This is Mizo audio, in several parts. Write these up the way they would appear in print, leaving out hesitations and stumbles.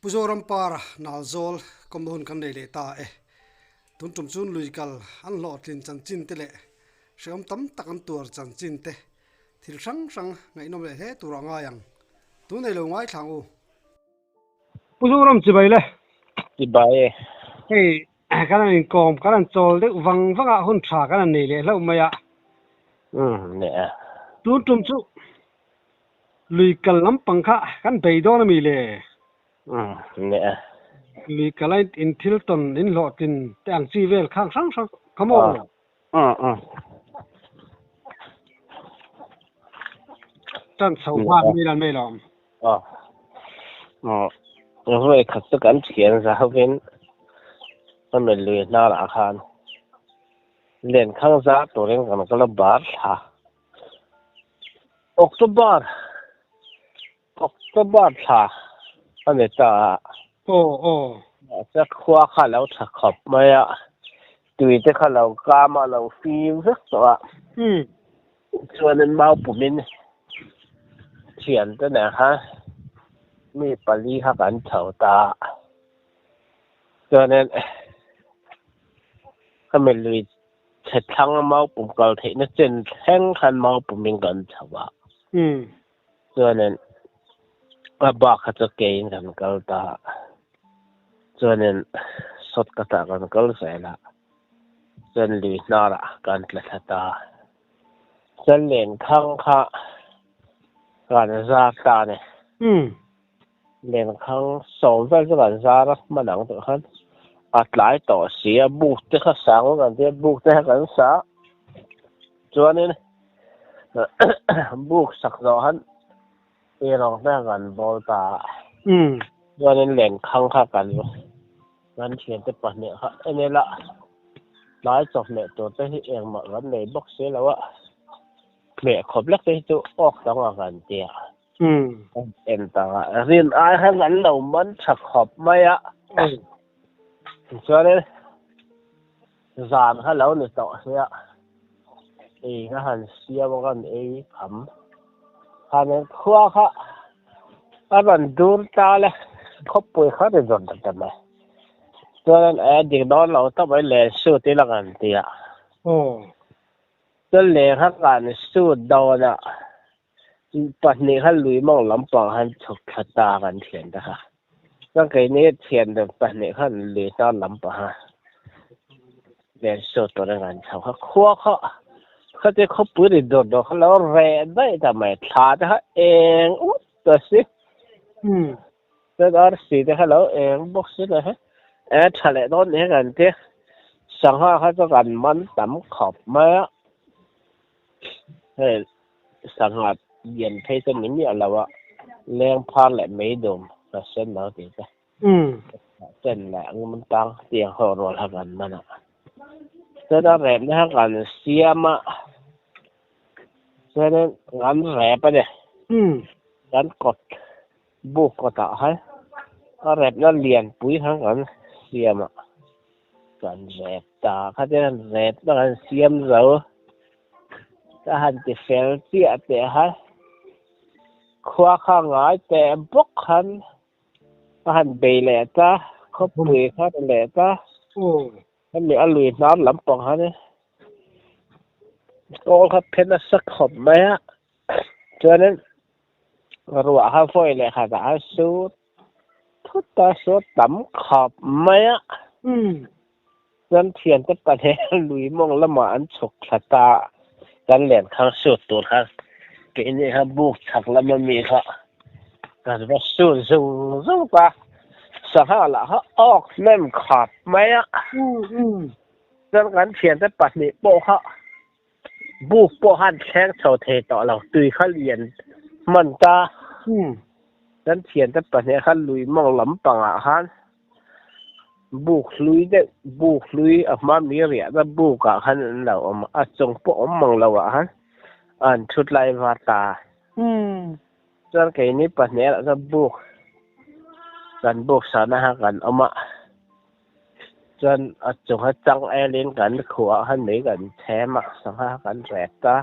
Pu Zoram Par Nalzawl kawmna hun kan nei leh ta e. Tun tum chuan lui kal an hlawhtlin chanchin te leh hrehawm tam tak an tuar chanchin te thil hrang hrang ngaihnawm leh hle tur a ngai ang. Tun ei lo ngaithla ang u. Pu Zoram chibai le. Chibai e. Hei kan han inkawm kan han chawl deuh vang vang a hun tha kan han nei leh hlauh mai a. Umm leh a. Tun tum chu Lui kal lampang kha kan bei dawn a mi le? Umm leh a. Lui kal a in thil tawn in hlawhtlin te ang chi vel khang hrang hrang kha maw? Umm umm. Tan chho hman mi lan mai lo. Aw. Aw. Vawi khat chu kan thian zauvin ka mit lui hnarah khan lenkhang zar turin kan kal a bar thla. October October thla a ni ta a. Aw aw. Mahse khua kha a lo tha khawp mai a, tui te kha lo kam a, lo fim vek tawh a. Chuanin mau pumin thiante nen khan mi pali kha kan chho ta a. Chuanin khami lui Chhe thlang a mau pum kal theihna chen thleng khan mau pumin kan chho a. Chuanin a bak kha chu keiin kan kal ta a. Chuanin sawt ka tah kan kal zel a. Chuan lui hnarah kan tla thla ta. Chuan lenkhang kha kan zar ta a ni. Lenkhang sawm vel chu kan zar a hman ang tih khan a tlai tawh si a buk te kha sang kan tia buk te kha kan sa chuanin buk sak zawh han eirawng te kha kan bawl ta a chuanin lenkhang kha kan kan thiante pahnih kha en ila tlai chawhmeh tur te hi engmah kan nei bawk si lo a hmeh khawp lek te hi chu awk dang a kan tia. En ta a, rin ai khan an lo man tha khawp mai a. Chuanin zan kha lo ni tawh sia, ei kha han siam a kan ei kham. Khanin khua kha a rawn dur ta le, khawpui kha ri dawn ta ta mai. Chuanin a dik dawn lo tawp mai len suit ila kan ti a. Chuan len kha kan suit dawn a. Pahnih kha lui mawng lampang han chhuk thla ta kan thian te kha. Chuan keini thian deuh pahnih khan lui hnar lampang a len sut tur in kan chho kha. Khua kha khati khawpui ri dawr dawr kha lo reh daih ta mai thla te kha eng ut ta si. Chuan arsi te kha lo eng bawk si le he. E tha leh dawn ni kan ti. Sangha kha chu kan man tam khawp mai a. Hei sangha lian phei chu ni miah lo a, leng phar leh mei dum ka sen lo tih te sen leh ngun tang tiang ho rual kha kan man a, chuan a repna kha kan siam a, chuanin kan rep a ni, kan kawt buk kawtah khan a repna lianpui kha kan siam a. Kan rep ta kha te han rep na kan siam zo ka han ti fel chiah teh ha khua kha ngai teh bawk khan ka han bei leh ta khawpui kha ri leh ta hemi a lui hnar lampang khan kawl kha phen nasa khawp mai a chuanin ruah kha vawi leh khatah a sur Thut a saw tam khawp mai a, chuan thiante pahnih lui mawng lamah an chhuk thla ta a, kan lenkhang sut tur kha keini kha buk chhak lama mi kha kan va sut zung zung ta, sangha lah kha awk hnem khawp mai a, chuan kan thiante pahnih pawh kha Buk pawh khan thleng chho thei tawh lo, tui kha lian hman ta. Kan thiante pahnih kha lui mawng lampangah khan buk hlui deuh, buk hlui a hma mi riahna bukah khan an lo awm a, a chung pawh awm mang lo ah khan an thut lai var ta. Chuan keini pahnih lah chuan buk kan buk sahna kha kan awm a. Chuan a chunga chang elin kan khuah khan mei kan chhem a, sangha kan rek ta.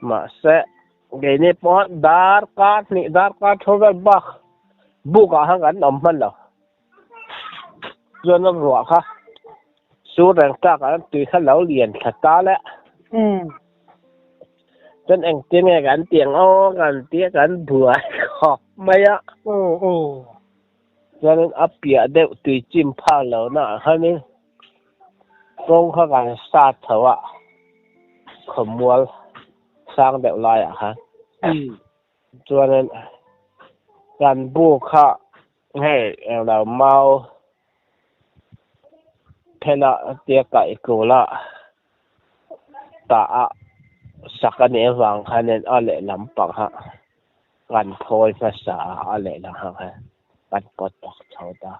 Mahse, keini pawh darkar hnih darkar thu vel bak Bukah khan kan awm hman lo. Chuan a ruah kha sur reng tlakah khan tui kha lo lian thla ta le. Chuan engtin nge kan ti ang aw kan tia kan buai khawp mai a. Chuanin a piah deuh tui chim phak lohna ah khanin kawng kha kan sat tho a, khawmual sang deuh laiah khan. Chuanin kan bu kha hei englo mau phena tia kaih kula tah a sak a nih avang khanin a lehlam pang kha kan phawi hmasa a, a lehlam kha khan kan pawt tak chho ta.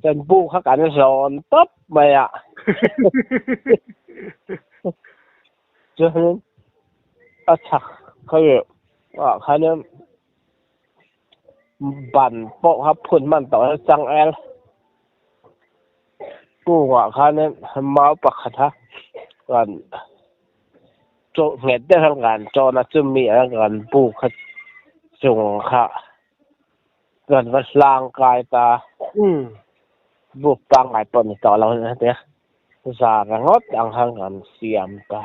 Kan bu kha kan zawn tawp mai a. Chuanin a chhak khawi ah khanin ban pawh kha phun hman tawh a changel kungah khanin mau pakhat a kan chaw nghet deuh hian kan chawn a chumi ah kan bu kha chung kha kan va hlang kai ta buk pangngai pawh ni tawh lo a nia. Zar ringawt ang khan kan siam ta.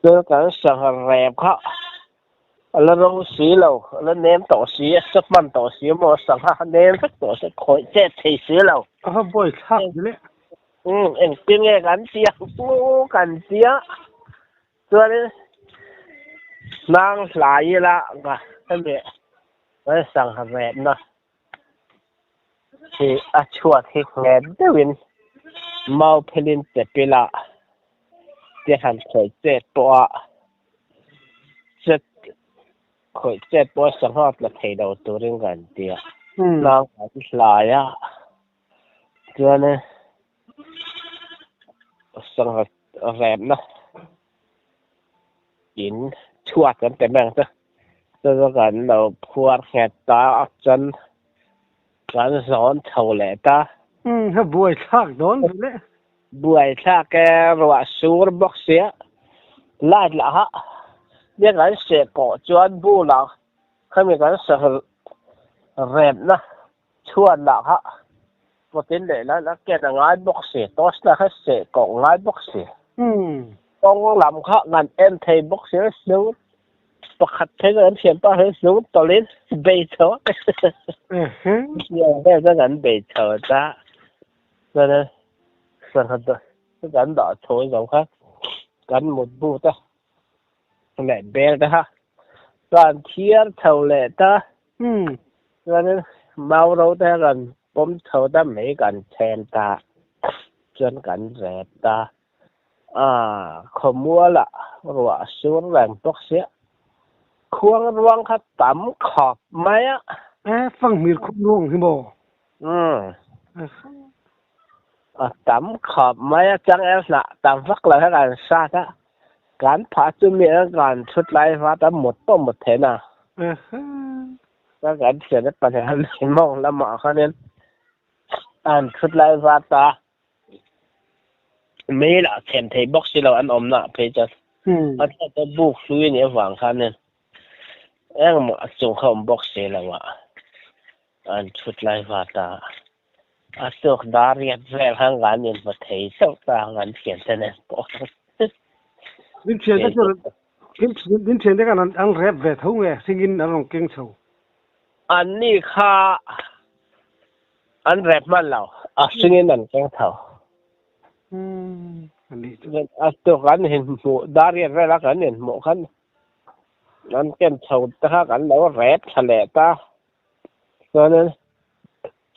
Chuan kan sangha rep kha a la ro si lo, a la nem tawh si, a sa hman tawh si maw, sangha a nem vek tawh si, khawih chet thei si lo. A va buai thlak hle. Umm engtin nge kan ti ang chu kan tia. Chuanin hnang hlai ila ka hemi kan sangha repna Hi a chhuat hi nghet deuhin mau phelin chepil a te han khawih chet pawh a chet khawih chet pawh a sangha tla thei lo turin kan ti a hnang kan hlai a chuan sangha remna in chhuat kan pe mai ang che. Chuan kan lo phuar nghet ta a chuan kan zawn chho leh ta. Umm ha buai thlak dawn ve le. Buai thlak e ruah sur bawk sia light lah ha nia kan seh pawh chuan bulah khami kan sa remna chhuat lah kha pawtin leh lai lah ken a ngai bawk si torch lah kha seh kawh ngai bawk si kawng lam kha kan en thei bawk si a hnung pakhat phei chuan kan thianpa hi hnung tawlhin bei chho a vel chuan kan bei chho ta chuan sangha kan dah chho zo kha kan mut but a leh bel te kha kan thiar chho leh ta. Chuanin mau ro te kan pawm chho ta mai kan then ta chuan kan rep ta a khawmualah ruah sur reng bawk sia khuang ruang kha tam khawp mai a. E fanghmir khup ruang hi maw? Umm a tam khawp mai a changel hnah tam vak lo hian kan sat a kan phah chu mi ang kan thut lai vat a mut pawh mut theih na. Ka kan thian te pahnih an nei mawng lamah khanin an thut lai vat a mei lah chhem thei bawk si lo an awmna ah phei chuan a thla te buk hlui anih avang khanin engmah a chung kha awm bawk si lo a an thut lai vat a. A tawk dar riat vel khan kan inhmu thei chauh ta ang an thiante nen pawh. Min thiante chu min thiante khan an rep ve tho nge hringin an rawn keng chho? Anni kha an rep hman lo, a hringin an keng chho. A tawk an inhmuh dar riat vela kan inhmuh khan an ken chho te kha kan lo rep thla leh ta. Chuanin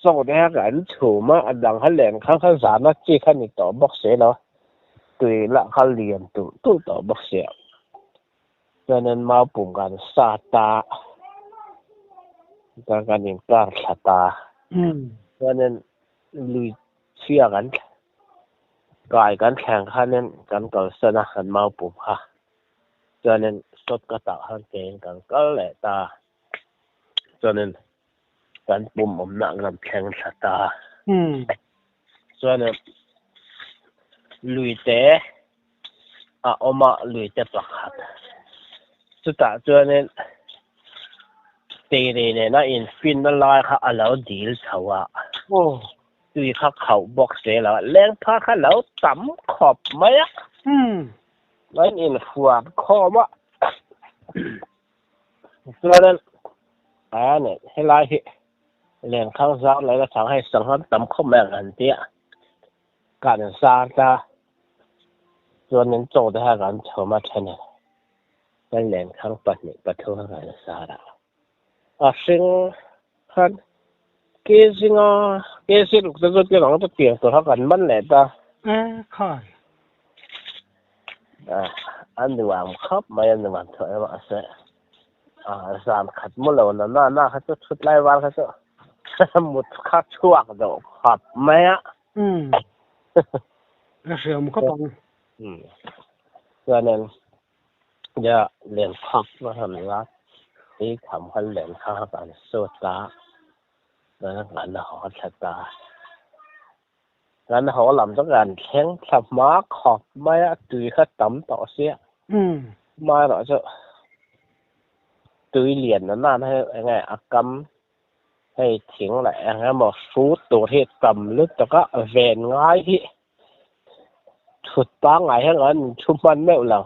chaw te kha kan chhum a, a dang kha len kha kha zana chi kha ni tawh bawk si lo, tui lah kha lian tulh tulh tawh bawk si a. Chuanin mau pum kan sa ta, chuan kan inkar thla ta. Chuanin lui chhia kan kai kan thleng khanin kan kalsan a, kan mau pum kha. Chuanin shortcut ah khan kein kan kal leh ta. Chuanin kan pum awmna kan thleng thla ta. Chuanin lui te a awm a, lui te pakhat. Chutah chuanin Teirei nena infinna lai kha a lo dil chho a. Aw. Tui kha khauh bawk se lo a, lengphar kha lo tam khawp mai a. Umm. An infuan khawm a. Chuanin a ni helai hi lenkhang zar leh la chang hei sangha tam khawp mai ang an tia. Kan zar ta chuanin chaw te kha kan chhawm a then a. Kan lenkhang pahnih pathum a kan zar a. A hring khan kg nga kg ruk te chu tlem ang chu tiang tur kha kan man leh ta. E khai. A nuam khawp mai a nuam tawh em mahse zan khat mu lo na na na kha chu thut lai val kha chu mut kha chhuak deuh khawp mai a. Umm a hriam khawp ang. Umm chuanin ya lenkhang a rawn la i tham kha lenkhang kha kan sut a chuan kan haw thla ta. Kan haw lam chu kan thleng thla hma khawp mai a, tui kha tam tawh sia. Amaherawh chu tui lian na nan hei eng nge a kam hei thing leh eng emaw hrut tur hi tam lutuk a, ven ngai hi thut pangngai hian an thu hman meuh lo.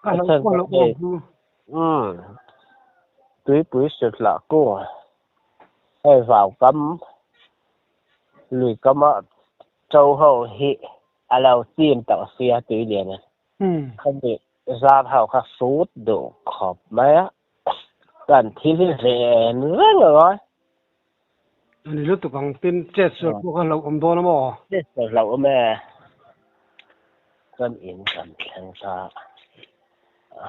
A hlauh pawh hlauh awm chu. Tuipui sutlah kung Hei vau kam lui kama to ho hi a lo chim tawh sia tui lian a. Khami zar ho kha hrut duh khawp mai a, kan thil hi ven reng a ngawi. A ni lutuk ang tin chet sual pawh kha hlauh awm dawn a maw? Chet sual hlauh awm e. Kan in kan thleng ta a,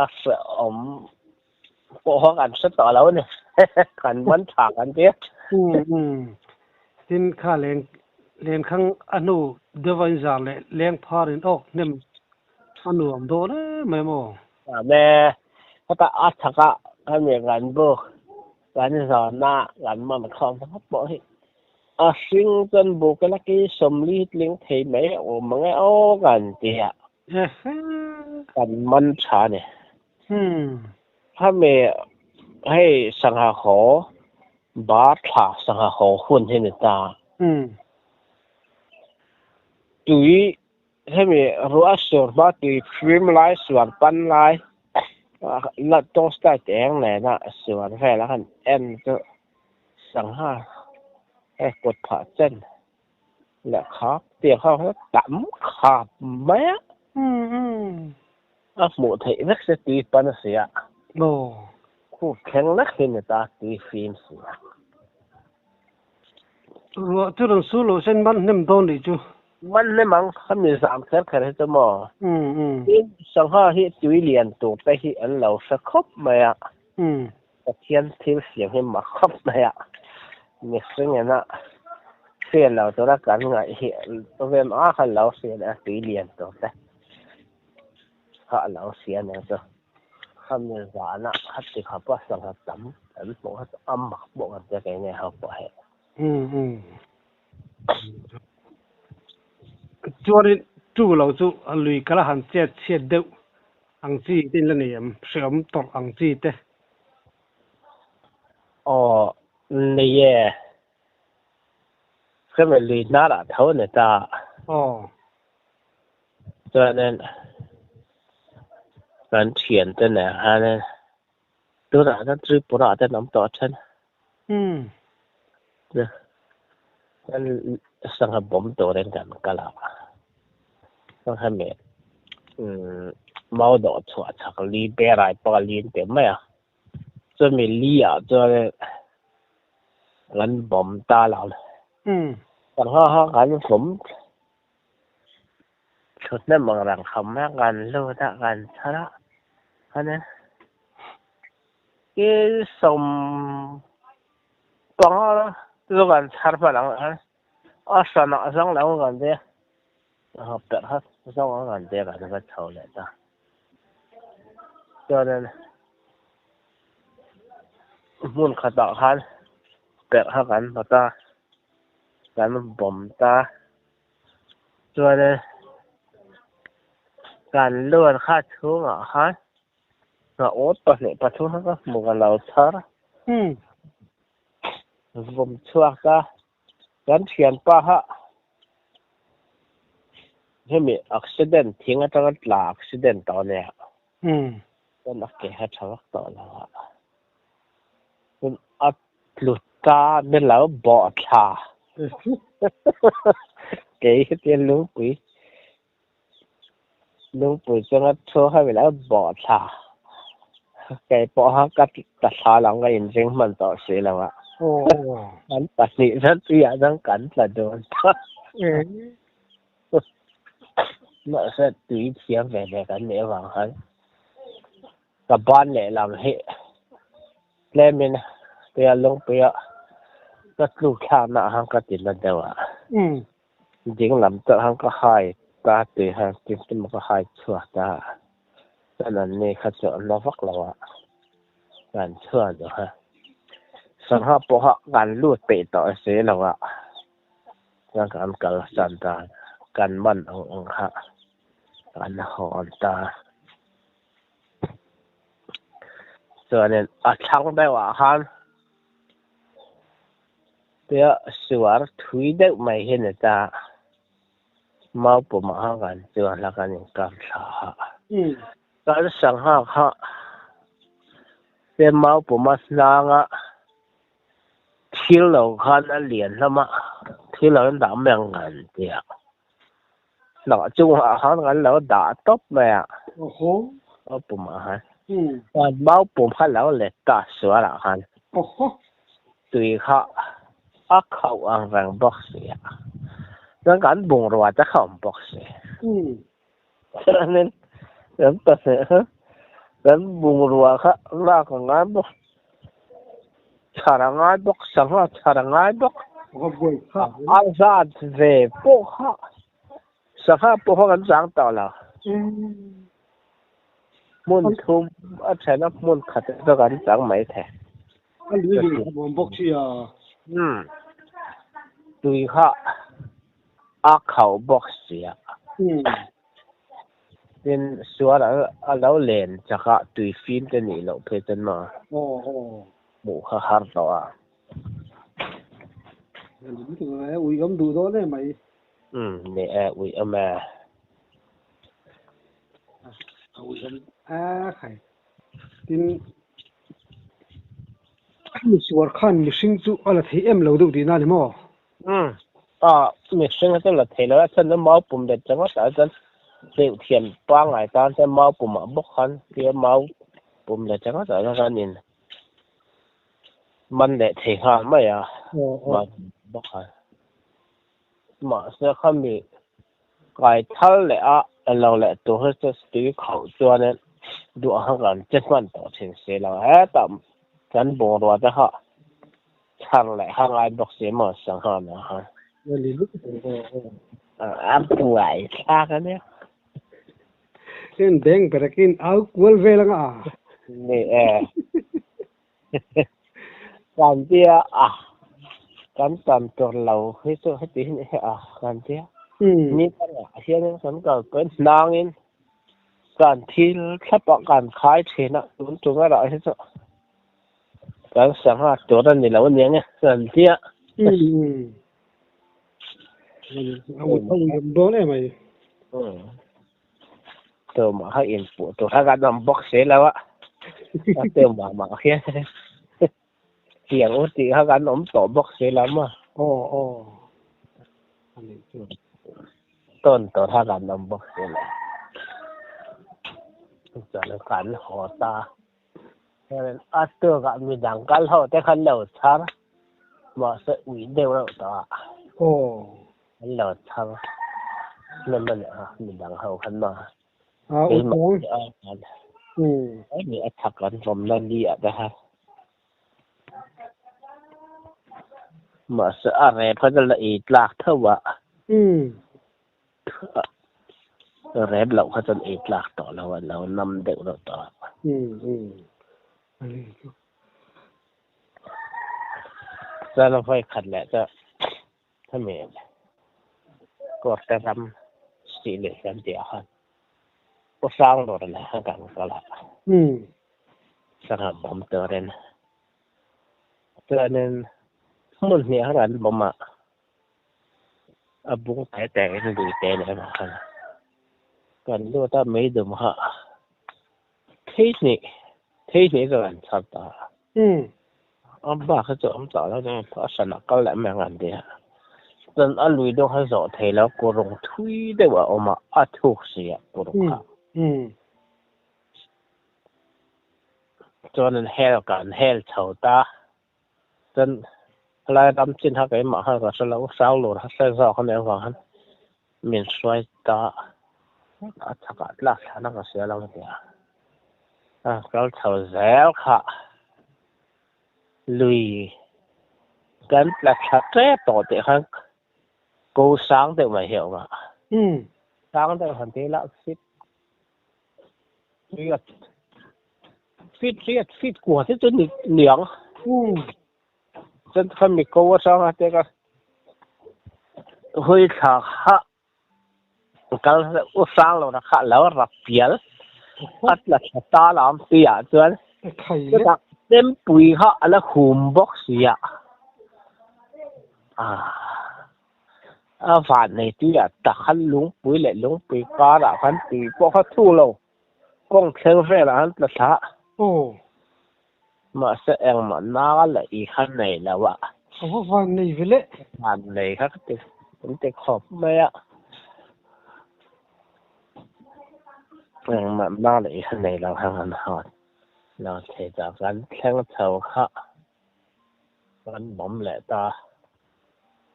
a hrehawm pawh kha kan hre tawh lo a ni kan man tha kan ti a. Tin kha leng lenkhang a hnu deuh a inzar leh leng phar in awk hnem a nuam dawn em mai maw? Ame heta a chhaka hemi kan buk kan zawna kan man khawm vak pawh hi a hring chuan buk ila ki sawmli tling thei mai a awm ang e aw kan ti a. Kan man tha a ni. Khami hei sangha haw bar thla sangha haw hun hi ni ta. Tui hemi ruah sur hma tui fim lai suan pan lai la torchlight eng nena suan vel a han en chu sangha hei kut phah chen Leh khap tiang kha kha tam khap mai a. A hmuh theih vek se tui pan a si a. Khup thleng lek hi ni ta tui fim si a. Ruah chu rawn su lo sen man hnem dawn nih chu. Man hnem ang khami zam kher kher hi chu maw. Tin sangha hi tui lian tur te hi an lo hre khawp mai a. Pathian thil siam hi mak khawp mai a, mihring ena hriat lo tura kan ngaih hi rem a kha lo hriat a tui lian tur te kha a lo hria nen chu khami zana kha ti khawp a sangha tam kan hmuh kha chu a mak pawh kan tia kei nei ho pawh hei. Chuanin tu lo chu lui kal a han chet chhiat deuh Ang chi te in la nei em? Hreawm tawrh ang chi te. Aw, nei e. Hre lui hnarah tho a ni ta. Aw. Chuanin kan thiante nen khanin tunah chuan Tripura te an awm tawh a then. Umm. Chuan sangha bawm turin kan kal a. Sangha meh mau dawh chhuah chak li berai pawh a lin teh mai a. Chumi li ah chuan kan bawm ta lo. Sangha kha kan vawm thut hnem ang rang kham mai a, kan lut a, kan chhar a. Chuanin ki sawm panga chu kan chhar hman ang a hranah zawng lo kan tia a perh kha zawng ang kan tia kan va chho leh ta chuanin hmun khatah khan perh kha kan hmu ta kan bawm ta chuanin kan luan kha chhungah khan. Nghaawt pahnih pathum kha ka hmu ka lo chhar. Vawm chhuak a, kan thianpa kha hemi accident thing atanga tla accident tawh ania. Chuan a ke kha tha vak tawh lo a. Chuan a tlu ta ni lo bawh thla. Kei hetia lungpui Lungpui chunga thu kha min lo bawh thla. Kei pawh kha ka ta thla lo ka inring hman tawh si lo a. Kan pahnih zat tuiah chuan kan tla dun ta. Mahse tui thiam ve ve kan nih avang khan ka ban lehlam hi tlemin tuia lungpuia ka tluk thlakna ah khan ka ti na deuh a. Ding lam tawh khan ka hai ta tui khan tin tin maw ka hai chhuak ta chuan an ni kha chu an la vak lo a kan chhuak duh a sangha pawh kha kan lut peih tawh si lo a chuan kan kal san ta kan man ang ang kha kan hawn ta chuanin a thlang deuh ah khan. Tia suar thui deuh mai hi ni ta. Maupum ah khan chuan hla kan inkap thla a. Kan sangha kha tia maupum a hnang a thil lo khan a lian hlawm a, thil lo an dah mai ang kan tia. Hnah chungah khan kan lo dah tawp mai a. Maupum ah khan. Chuan maupum kha lo let ta sual ah khan. Tui kha a khauh ang reng bawk si a. Chuan kan bungrua te kha awm bawk si. Chuanin kan pahnih kha kan bungrua kha lak a ngai bawk. Chhar a ngai bawk, sangha chhar a ngai bawk. A zat ve pawh kha sangha pawh kha kan chang tawh lo. Hmun thum a then a, hmun khat te chu kan chang mai thei. A lui lui kha bawm bawk chi a. Umm tui kha a khauh bawk sia. Tin sual a lo len chak a tui fim te nih loh phei chuan maw hmuh kha har tawh a. Ui awm duh dawn em mai. Umm ni e ui awm e. Ui awm a khai. Tin mi suar khan mihring chu a la thei em lo deuh tihna a ni maw? Umm a mihring chu la thei lo a chuan mau pum bet chang a chuan hleuh thiam pangngai tan chuan mau pumah bawk khan tia mau pum let chang a chuan in man leh thei nghal mai a mau pum bawk khan mahse khami kai thal leh a lo leh tur hi chu tui khauh chuanin duh ang khan che hman tawh thin si lo hetah kan bungrua te kha Chhar leh ha ngai bawk si maw sangha na ha. A buai thlak a nia. Ken beng berekin au kual vel anga a. Ni e. Kan tia a kan tam tur lo hi chu heti hi ni a kan tia. Ni dangah hianin kan kal pawn hnangin kan thil thlapah kan khai thin a tun tum erawh hi chu. Kan sangha tur a ni lo aniang e, kan tia. Dawn em mai. Tumah kha inpuh tur kha kan awm bawk si lo a. A tumah mah khian tiang u tih kha kan awm tawh bawk si lo maw. Aw aw. Tawn tur kha kan awm bawk si lo. Chuan kan haw ta. A tukah midang kal ho te khan lo chhar mahse ui deuh reuh tawh a. An lo chhar hnem a nih kha midang ho khan maw. Keimah ni a chhak an vawmna li ah te khan. Mahse a rep kha chu la ei tlak tho a. Rep loh kha chuan ei tlak tawh lo a, lo nam deuh reuh tawh a. Chuan a vawi khat leh chu hemi kawrte ram sih leh hian tih ah khan Pu Hrang Lawr leh kha kan kal a. Sangha bawm turin chuanin hmun hnih khan an bawm a, a bung te te in lui te leh avang khan kan lut a meidum kha thei hnih thei hnih chu an chhar ta a. A bak hi chu a awm tawh lo nia a hranah kal leh mai ang an ti a. Chuan a lui deuh kha zawh thei lo kurung thui deuh a awm a, a thuk si a kurung kha. Chuan an hel kan hel chho ta. Chuan helai ram chin kha keimah khan ka hre lo, Hranglur kha hre zawk a nih avang khan min hruai ta. A chhakah tlak thlan a ka hria lo nia. A kal chho zel kha lui kan tla thla tep tawh tih khan ko sang deuh mai hi a awm a. Sang deuh han ti ila fit riat fit riat fit kua te chu ni niang chuan khami ko atanga te ka hawi thla kha kal u hrang lo na kha lo rap pial a tla thla ta lam tui ah chuan chutah chempui kha a la hum bawk si a ah. A van nei tui ah tak khan lungpui leh lungpui karah khan tui pawh kha thu lo kawng thleng velah khan tla thla mahse engmah nanga leh i kha nei lo a. A va van nei ve le. Van nei kha ka ti kan ti khawp mai a. Engmah nanga leh i kha nei lo khan kan hawn lo thei ta kan thleng chho kha kan bawm leh ta.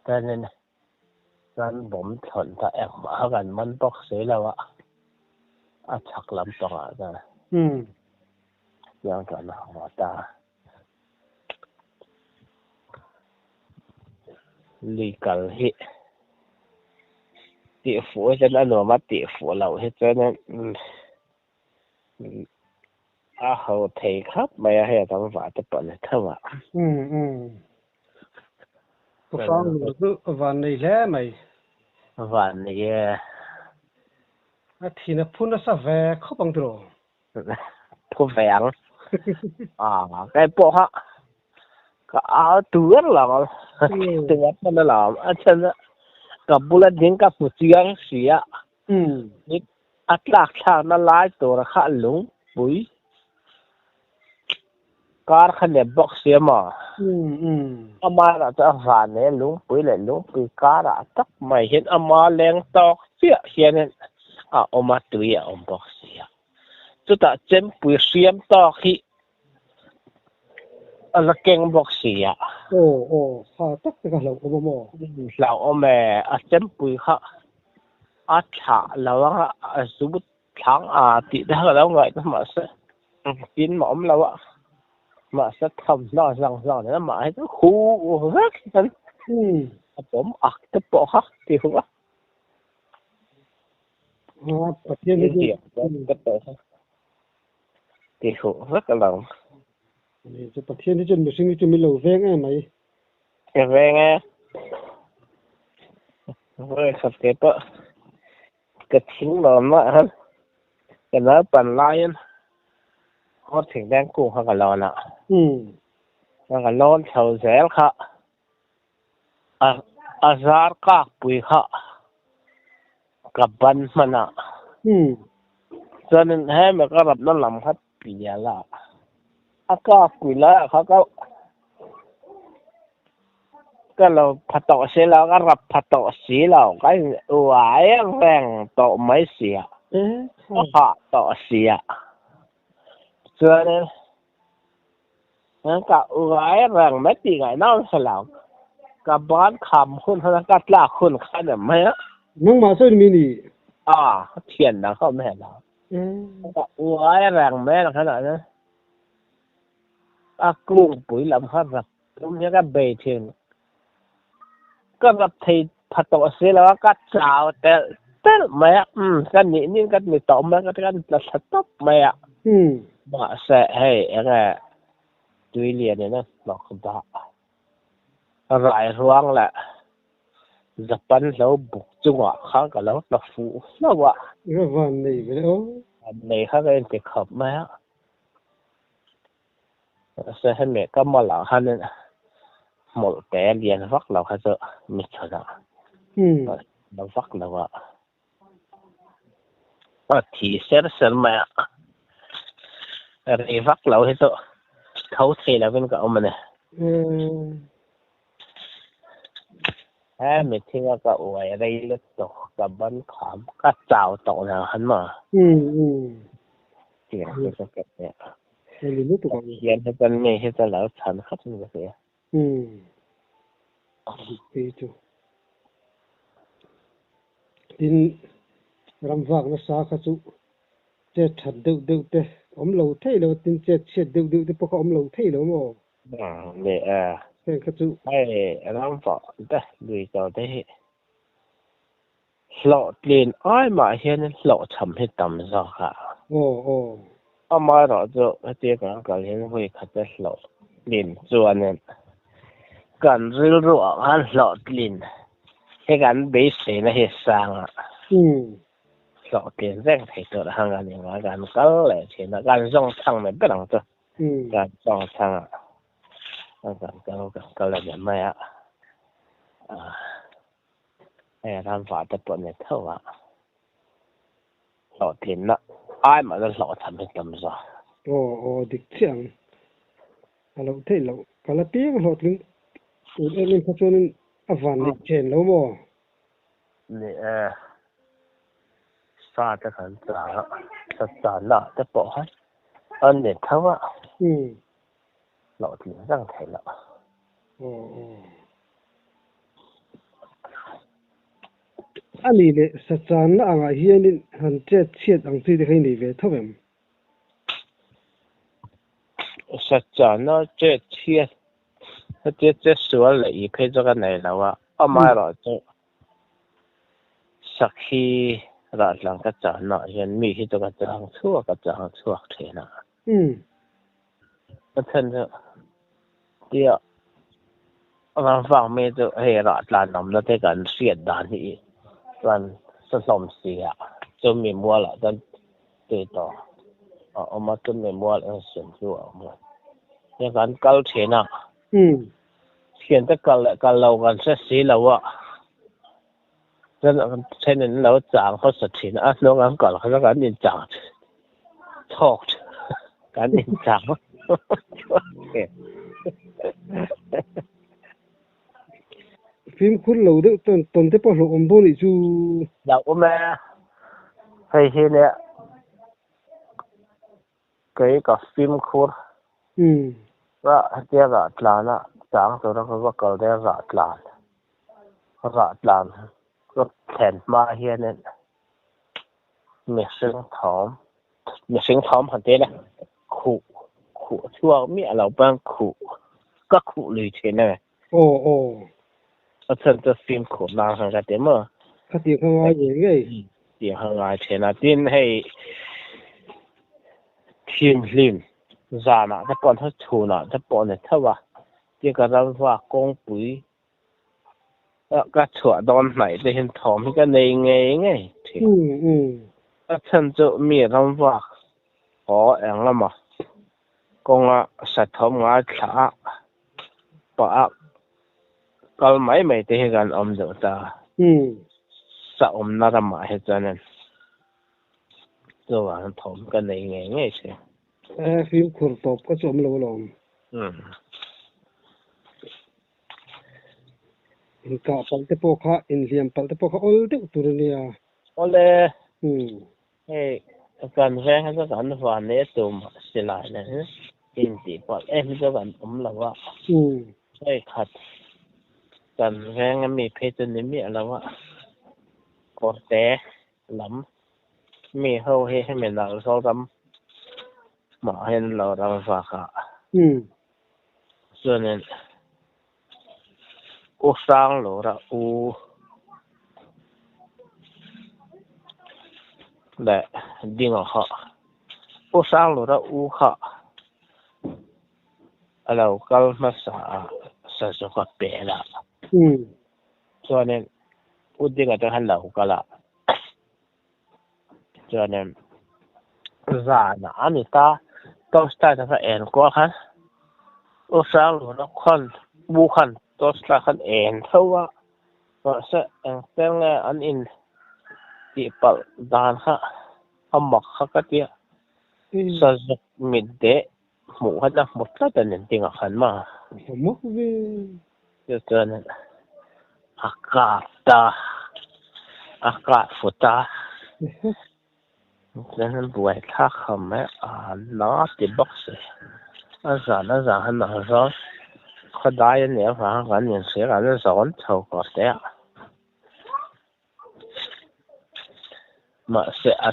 Chuanin kan bawm thlawn ta engmah kha kan man bawk si lo a, a chhak lampangah chuan chiang chuan a haw ta. Lui kal hi tih fuh hi chuan a nuam a, tih fuh loh hi chuan A ho thei khap mai a, hei a tam vah te pawh ni tho a. Umm umm. Pu Hranglu chu van nei hle mai. Van nei e. A thin a phu nasa ve khawp ang tiraw? Phu ve ang. Ah, kei pawh kha ka au tur lo ang. Tunga pawn a lo awm. A chhan a ka bula ding ka hmu chiang si a. A tlak thlakna lai tura kha lungpui kar kha nep bawk si a maw? Ama erawh chu a van nei a, lungpui leh lungpui karah tak mai hian ama leng tawk chiah hianin a awm a, tui a awm bawk si a. Chutah chempui hriam tawk hi a la keng bawk si a. Aw aw, kha tak te kha hlauhawm a maw? Hlauhawm e, a chempui kha a thlah lo ang a, a zut thlang a tih te kha ka lo ngaihtuah mahse tin mah awm lo a, mahse thawmhnaw zang zang nen amah hi chu huh vek hian a pawm ak te pawh kha ti huh a. Pathian hi chu Ti huh vek a lo. Ni chu Pathian hi chuan mihring hi chu min lo veng em mai. Ka veng e. Vawi khat ke pawh ka thing lawm ah khan ka naupan laiin kawr thing deng kung kha ka lawn a. Ka lawn chho zel kha a zar kak pui kha ka ban hman a. Chuanin hemi ka rapna lam kha pial a, a kak pui laiah kha ka ka lo pha tawh si lo, ka rap pha tawh si lo, ka in uai reng tawh mai si a, ka hah tawh si a. Chuanin Ka uai reng mai tih ngaihna awm hre lo. Ka ban kham hun khan ka tlak hun kha ni mai a. Nangmah sawi ni mi ni? A, ka thian dang kha awm hre lo. Ka uai reng mai ang khan ah hian a kungpui lam kha rap tum hian ka bei thin. Ka rap thei pha tawh si lo a, ka chau telh telh mai a, umm ka nih nin ka ni tawh mai a, ka tla thla tawp mai a. Mahse hei eng nge tui lian in a hnawk dah rai ruang leh Japan hlo buk chungah khan ka lo tla fuh hlauh a. I va van nei ve aw. Van nei kha ka inti khawp mai a. Se hemi ka malah khanin hmawlh te lian vak lo kha chu mi chhunah la vak lo a, a thi ser ser mai a, rei vak lo hi chu tho thei lovin ka awm a ni. He mithinga ka uai rei lutuk ka ban kham ka chau tawh lo han maw? Tiang chu ka kep leh a. Pathian hi chuan mi hi chu a lo chhan khawp in ka hria. Tin, ram vak nasa kha chu chet that deuh deuh te awm lo thei lo, tin chet chhiat deuh deuh te pawh kha awm lo thei lo maw? Leh e, Heng kha chu. Hei ram vah te lui kal te hi hlawhtlin ai mah hian hlawhchham hi tam zawk a. Aw aw. Amaherawhchu hetia kan kal hian vawi khat a hlawhtlin chuanin kan rilru ah khan hlawhtlin hi kan beiseina hi sang a. Hlawhtlin reng thei tur ang a ni ngai kan kal leh thin a, kan zawng chhang mai ber ang chu. Kan zawng chhang a, kan kal kan kal a ni mai a. Hei ram vah te pawh ni tho a, hlawhtlinna ai mahna hlawhchham hi tam zawk. Aw aw dik chiah ang. A loh theih loh. Ka la piang hlawhtling tur em em kha chuanin a van neih chen lo maw? Ni e, sa te kan chang a, sa channa te pawh khan a ni tho a, hlawhtling reng theih loh. Aw aw. A nih leh sa channa angah hianin han chet chhiat ang chi te kha i nei ve tho em? Sa channa chet chhiat hetia chet sual leh i phei chu ka nei lo a, amaherawhchu sakhi rahlang ka channaah hian mi hi chu ka chang chhuak ka chang chhuak thin a. A chhan chu tia ram vang mi chu hei rah tlan awmna te kan hriat dan hi chuan sa hlawm si a, chumi mualah chuan tui tawh a awm a, chumi mual en sin chu a awm a, tia kan kal thin a, thiante kal leh kal lo kan hre si lo a, chuan then in lo chang hmasa thin a, a hnung an kal kha chuan kan inchang chhawk kan inchang thin. Fimkhur lo deuh tawn tawn te pawh hlauhawm dawn nih chu. Hlauhawm e, hei hi nia kei ka fimkhur rah hetia rah tlan a chang tura ka va kal daih a rah tlan rah tlan ka thlen hma hianin mihring thawm mihring thawm han ti ila khuh khuh chhuak miah lo pawn khuh ka khuh lui thin a ni. Aw aw. A chhan chu fimkhur nan khan ka ti maw. Khatiang kha ngai ngei ngei. Tiang kha ngai thin a tin hei thimhlim zanah te pawh an chhunah te pawh a ni tho a tia ka ram vak kawngpui ka chhuah dawn hnaih te hian thawm hi ka nei ngei ngei thin. A chhan chu mi ram vak haw eng lama kawnga sathawm ngaithla a pah a kal mai mai te hi kan awm deuh ta. Sa awmna ramah hi chuanin chuvang thawm ka nei ngei ngei thin. E fimkhur tawp ka chu awm lo alawm. Inkah palh te pawh kha, inhliam palh te pawh kha awl deuh tur a nia. Awle. Hei kan veng hi chu kan van nei a tum silai nen hi intih palh em hi chu kan awm lo a. Hei khat kan veng a mi phei chu ni miah lo a, kawrte lam mi ho hi hemi nal Zoram hmah hian lo ram vak a. Chuanin U Hranglura u leh Dinga kha U Hranglura u kha a lo kal hmasa a Sazuka pel a. Chuanin U Dinga te kha lo kal a. Chuanin zanah a ni ta toast light a va en kual khan. U Hranghluna khan u khan torch light khan en tho a, mahse engte nge an in tih palh dan kha a mak kha ka tia, sazuk mit deh hmuh khan a hmu tlat a ni dingah khan ma. Mak ve. Chu chuan a kap ta, a kap fut a. Chuan an buai thlak khawp mai a, na ti bawk si. A zan a zan khan a zawn khawdai a nih avang khan kan inhria kan zawn chho kawr te a. Mahse a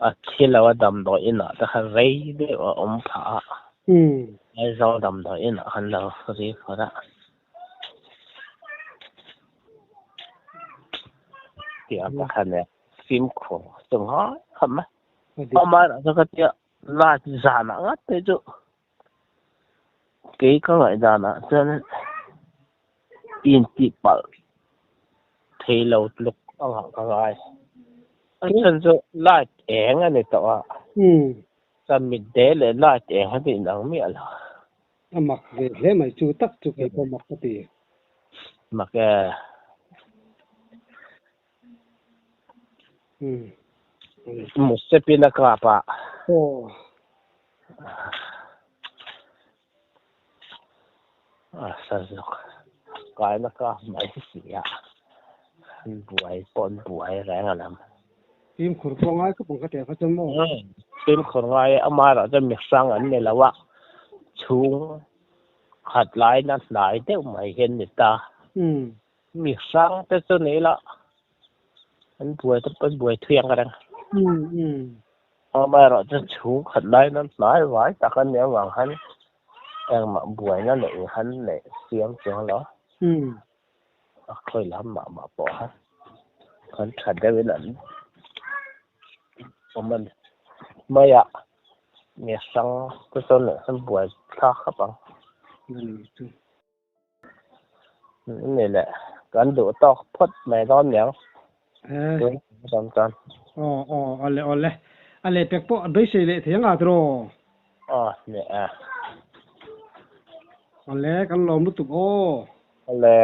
a thi lo a damdawi inah te khan rei deuh a awm phah a. Aizawl damdawi inah khan lo ri phawt a. Tiang te khan e fimkhur chu ngai khawp mai. Amaherawh chu ka tia light zanah ngat phei chu kei ka ngaihdanah chuan intih palh thei lo tluk a ngah ka ngai. A chhan chu light eng a ni tawh a, chuan mitde leh light eng a tih inang miah lo. A mak ve hle mai chu tak chu kei pawh mak ka ti. Mak e. Musepin a kap a. A sazuk kaina kap mai si a. An buai pawh an buai reng a lam. Fimkhur pawh ngai khawp ang ka teh kha chuan maw? Fimkhur ngai e, amaherawh chuan mihrang an ni lo a, chhung khat laina hnai deuh mai hi an ni ta. Mi hrang te chu ni ila an buai te pawh an buai thui ang reng. Amaherawh chu chhung khat laiin an hnai vai tak a nih avang khan engmah buaina neih khan neih siam chuang lo. A khawi lam mah mah pawh khan an tha deuhin an awm a ni. Maiah mi hrang te chu neih khan buai thlak khawp ang. Ni le, kan duh tawk phawt mai dawn niang. Tun ram chuan. Aw aw awle awle. A lehpek pawh a beisei leh thei anga tiraw? Aw ni e. Awle kan lawm lutuk aw. Awle.